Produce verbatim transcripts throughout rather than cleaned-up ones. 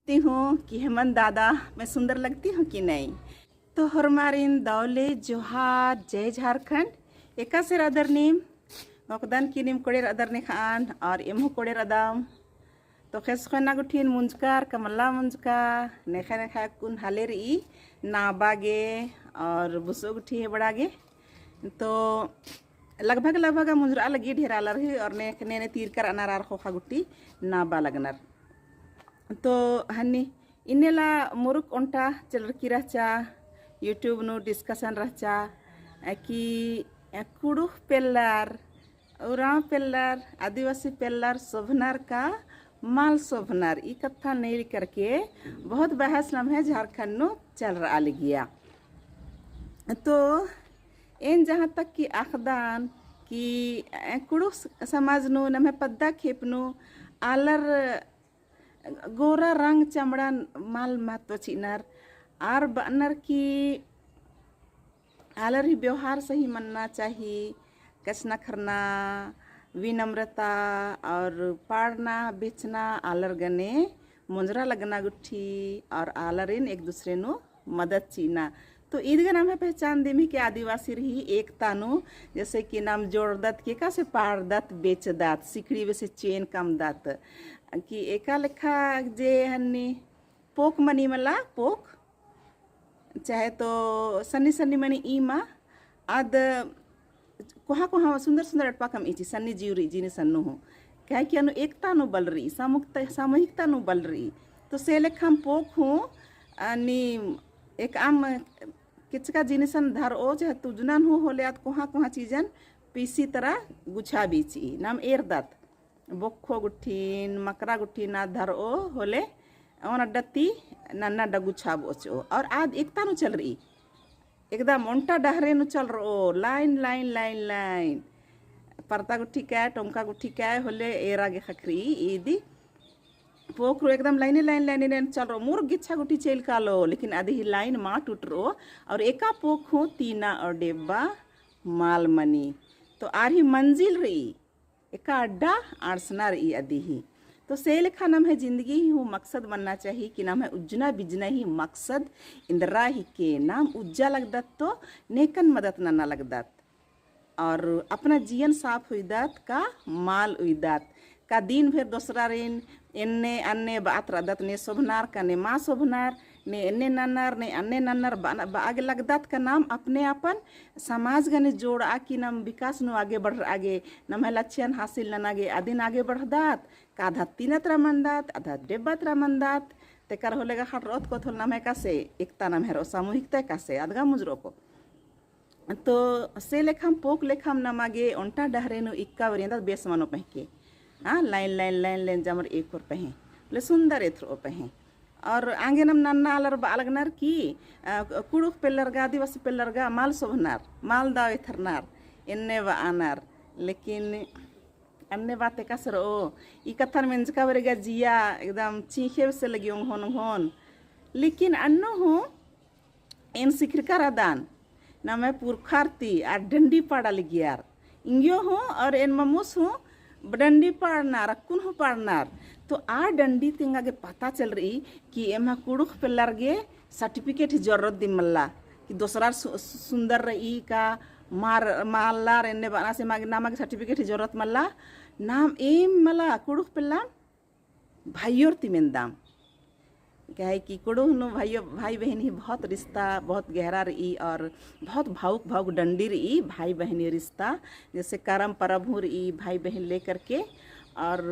ती हूँ कि हेमंत दादा, मैं सुंदर लगती हूँ कि नहीं? तो होरमारिन दव ले जोहार, जय झारखंड। एकासे रअदर नीम, ओकदन कि नीम कोड़े रअदर नेख़ान, और एम्हू कोड़े रअदम। तो ख़ेस ख़ोना गुट्ठिन मुंजकर का मला मुंजका, नेख़ा नेख़ा कुन हाले रई, नाबा गे और बुसो गुट्ठी हेबड़ा गे। तो लगभग लगभग मुंजरा लगी ढेर आलर ही, और ने, ने, ने तीर कर अनार आर ख़ोख़ा गुट्ठी नाबा लगनर। तो हन्नी इन्नेला मुरुक ओन्टा चलरकी रहचा, YouTube नू discussion रहचा, अ, कि, अ, कुँड़ुख़ पेल्लर, उराँव पेल्लर, आदिवासी पेल्लर सोभनर का मल सोभनर, ई कत्था नैल करके बहुत बहस नम्है झारखंड नू चलरआ लगिया। तो एन जहाँ तक कि अख़दन कि, अ, कुँड़ुख़ समाज नू नम्है पद्दा खेप नू आलर गोरा रंग चमड़न मल महत्व चिअनर, आर बअनर कि आलर ही व्यवहार सही मन्ना चाही, कछनखरना, विनम्रता और पाड़ना बेचना आलर गने मुंजरा लगना गुट्ठी और आलरिन एक दूसरे नू मदद चिअना। तो ईद गे नम्है पहचान दिम ही कि आदिवासी रई एकता नू, जैसे कि नाम जोड़दत कि एकासे पाड़दत, बेचदत, सिकड़ी बेसे चेन कमदत, कि एका लेखा जे हन्नी पोक मनी मला, पोक, चाहे तो सन्नी सन्नी मनी ई मा, आद कोहाँ कोहाँ सुंदर सुंदर एड़पा कमई चिई, सन्नी जियु रई जिनिसन नू हूँ। काहे कि अन्नु एकता नू बल रई, सामूहिकता, सामूहिकता नू बल रई। तो से लेखम पोक हूँ, अ, नी एकअम केचका जिनिसन धरओ, चाहे तुजनन हूँ होले आद कोहाँ कोहाँ चीजन पीसी तरा गुछाबई चिई। नाम एरदत, बोक्खो गुट्ठिन, मकरा गुट्ठिन आद धरओ होले, ओन अड्डा ती नन्ना अड्डा गुछाबओ चिओ। और आद एकता नू चल रई। एकदम ओन्टा डहरे नू चल रओ, line, line, line, line। परता गुट्ठी काय, टोंका गुट्ठी काय, होले एरा गे ख़क्खरई, ईदी। पोक रओ एकदम line, line, line, line चल रओ, मुरुक गिच्छा गुट्ठी चइल कालो, लेकिन अदी ही line मा टूट रओ, और एका पोक हूँ तीना और डेब्बा माल मनी। तो आर ही मंजिल रई, एका अड्डा अंड़सना रई अदी ही। तो से लेखा नम्है जिंदगी ही हूँ मकसद मन्ना चाही कि नम्है उज्जना बिज्जना ही मकसद इन्द्रा हिके। नाम उज्जा लगदत तो नेकन मदत नन्ना लगदत। और अपना जियन साफ हुइदत का माल उइदत का दिन भेर दोसरारिन एन्ने अन्ने बअत रअदत, ने सोभनार का ने मा सोभनार, ने एन्ने नन्नर, ने अन्ने नन्नर बअ-, बआ गे लगदत का नाम अपने अपन समाज गने जोड़आ की नाम विकास नू आगे बढ़रआ गे, नम्है लक्ष्यन हासिल नना गे अदिन आगे बढ़दत, का आधा तीना तरा मन्दत, आधा डेब्बा तरा मन्दत, तेकर होले गा खटरओत कोत होले नम्है एकासे एकता नम्है रओ, सामूहिकता एकासे, अदगा मुंजरओ को। तो से लेखम पोक लेखम नमा गे ओन्टा डहरे नू इक्का बरियंदा बेस मनो पहें के। हाँ, line, line, line, line जमर एक ओर पहें। ले सुंदर एथरओ पहें। और आंगे नम नन्ना आलर बआ लगनर कि, अ, कुँड़ुख़ पेल्लर गा, आदिवासी पेल्लर गा, माल सोभनर, माल दव एथरनर, एन्ने बअनर। लेकिन अन्ने बात एकासे रओ, ई कत्थन मेंजका बरे गा जिया एकदम चींख़े बेसे लगी ओंगोन ओंगोन। लेकिन अन्नु हूँ एन सिखरका रअदन, नम्है पुरखर ती आर डंडी पाड़ा लगियर। इंग्यो हूँ और एन मम्मुस हूँ डंडी पाड़नर, अक्कुन हूँ पाड़नर। तो आ डंडी ती एंगा गे पता चल रई कि एम्है कुँड़ुख़ पेल्लर गे certificate ही जरूरत दिम मल्ला, कि दोसरार सु-, सुंदर रई का मार-, मालार एन्ने बअना से मा-, नमा गे certificate ही जरूरत मल्ला। नाम एम मला कुँड़ुख़ पेल्लम भइयोर ती मेन्दम। काहे कि कुँड़ुख़ नू भाई, भाई बहिन ही बहुत रिश्ता बहुत गहरा रई और बहुत भावुक, भावुक डंडी रई भाई बहिन ही रिश्ता। जैसे करम परब हूँ रई भाई बहिन लेकर के, और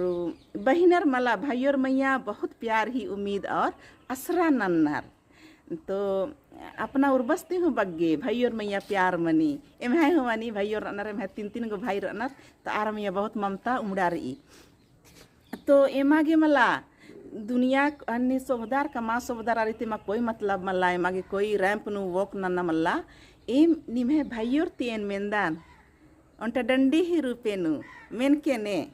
बहिनर मला भइयोर मइय्याँ बहुत प्यार ही उम्मीद और असरा नन्नर। तो अपना उर्बस ती हूँ बग्गे भइयोर मइय्याँ प्यार मनी, एम्है हूँ मनी भइयोर रअनर, एम्है तीन तीन गो भाई रअनर, तो आर मइय्याँ बहुत ममता उमड़ा रई। तो एमा गे मला दुनिया अन्ने सोभदार का मा सोभदार आर ती एमा कोई मतलब मला, एमा गे कोई रैंप नू वोक नन्ना मला। एम निम्है भइयोर ती एन मेन्दन, ओन्टा डंडी ही रूपे नू मेनके ने।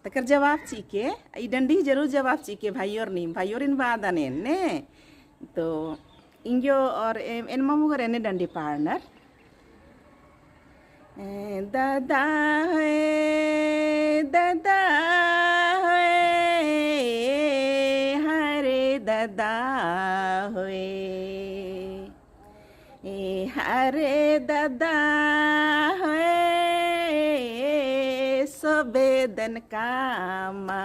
तकर जवाब चिके, ई डंडी जरूर जवाब चिके भइयोर नीम, भइयोरिन बअदन एन ने। तो इंग्यो और एन, एन मम्मू गर एन्ने डंडी पाड़नर। ए, दादा होए, दादा होए, हरे ददा होए, ए हरे ददा होए, सोबेदन का माला।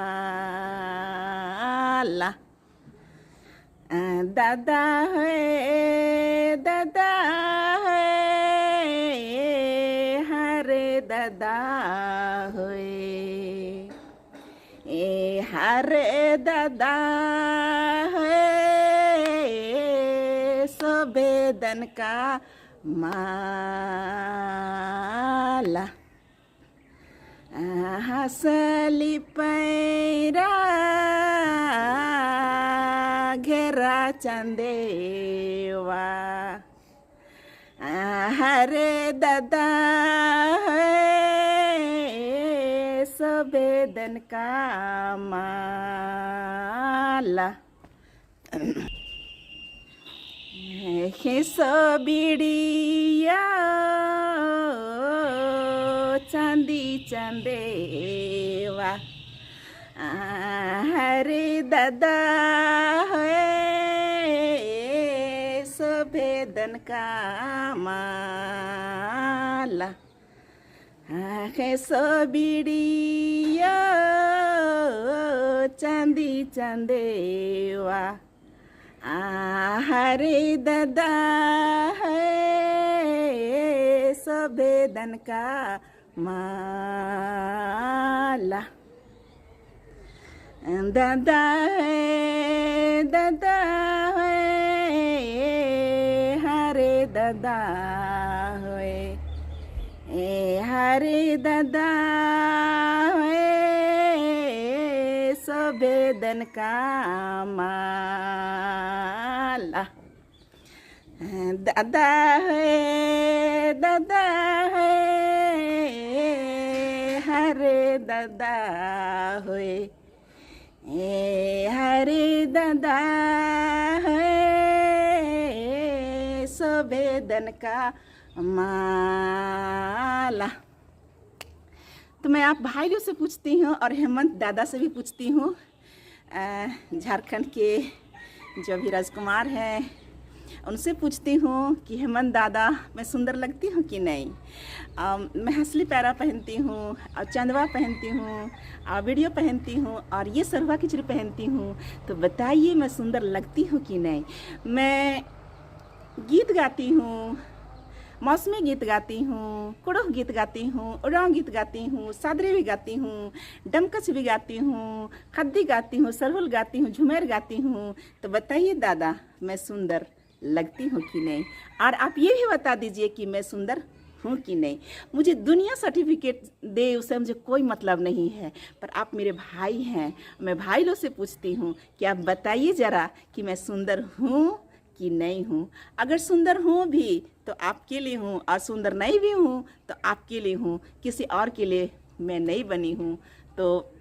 आ, ददा होए, ददा होए, हरे ददा होए। ए हरे ददा होए, सोबेदन का माला। हसली पैरा घेरा चंदेवा। हरे ददा होए, सोबेदन का माला। खेसो बिड़िया चांदी चंदेवा। हरे ददा होए, सोबेदन का माला। खेसो बिड़िया चांदी चंदेवा। हरे ददा होए, सोबेदन का माला। ददा होए, ददा होए, हरे ददा होए, ए हरे ददा होए, सोबेदन का माला। ददा होए, ददा होए, हरे ददा होए, ए हरे ददा होए, सोबेदन का माला। तो मैं आप भाई लोग से पूछती हूँ और हेमंत दादा से भी पूछती हूँ। अ, झारखंड के जो भी राजकुमार हैं, उनसे पूछती हूँ कि हेमंत दादा, मैं सुंदर लगती हूँ कि नहीं? अम, मैं हसली पैरा पहनती हूँ और चंदवा पहनती हूँ और बिड़िया पहनती हूँ और ये सरुआ किचरी पहनती हूँ, तो बताइए, मैं सुंदर लगती हूँ कि नहीं? मैं गीत गाती हूँ, मौसमी गीत गाती हूँ, कुँड़ुख़ गीत गाती हूँ, उराँव गीत गाती हूँ, सादरी भी गाती हूँ, डमकच भी गाती हूँ, ख़द्दी गाती हूँ, सरहुल गाती हूँ, झुमेर गाती हूँ। तो बताइए दादा, मैं सुंदर लगती हूँ कि नहीं? और आप ये भी बता दीजिए कि मैं सुंदर हूँ कि नहीं? मुझे दुनिया certificate दे, उससे मुझे कोई मतलब नहीं है, पर आप मेरे भाई हैं। मैं भाई लोग से पूछती हूँ कि आप बताइए ज़रा कि मैं सुंदर हूँ कि नहीं हूँ। अगर सुंदर हूँ भी तो आपके लिए हूँ, और सुंदर नहीं भी हूँ तो आपके लिए हूँ, किसी और के लिए मैं नहीं बनी हूँ। तो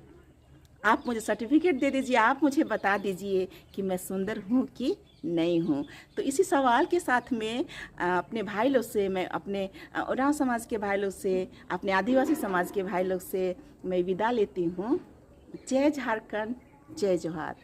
आप मुझे certificate दे दीजिए, आप मुझे बता दीजिए कि मैं सुंदर हूँ कि नहीं हूँ। तो इसी सवाल के साथ में, अ, अपने भाई लोग से, मैं अपने, अ, उराँव समाज के भाई लोग से, अपने आदिवासी समाज के भाई लोग से मैं विदा लेती हूँ। जय झारखंड, जय जोहार।